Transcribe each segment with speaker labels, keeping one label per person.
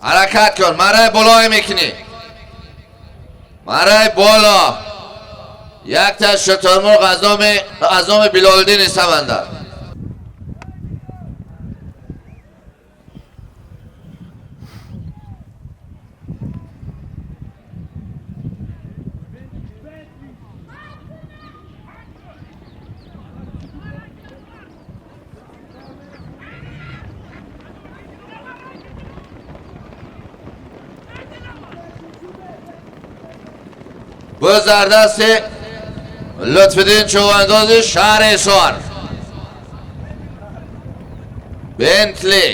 Speaker 1: Ҳаракат кун, марай болое мекунӣ, марай боло. Якта шутурмурғ аз номи Билолиддини Самандар. Буздар дасти Лутфиддин Чӯвандози шаҳри Ҳисор. Бентли.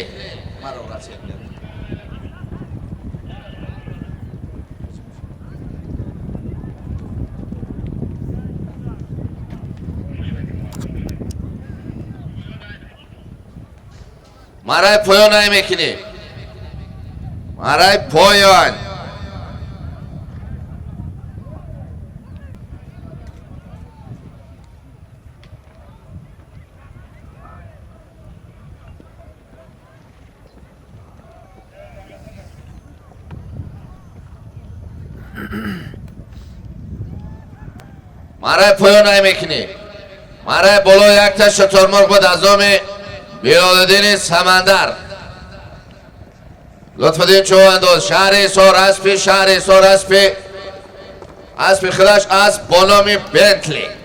Speaker 1: Марай поён намекунӣ, марай поён. Марай поён намекунӣ, марай боло. Якта шутурмурғ буд аз номи Билолиддини Самандар. Лутфиддин Чӯвандоз, шаҳри Ҳисор, аспи шаҳри Ҳисор, аспи худаш асп бо номи Бентли.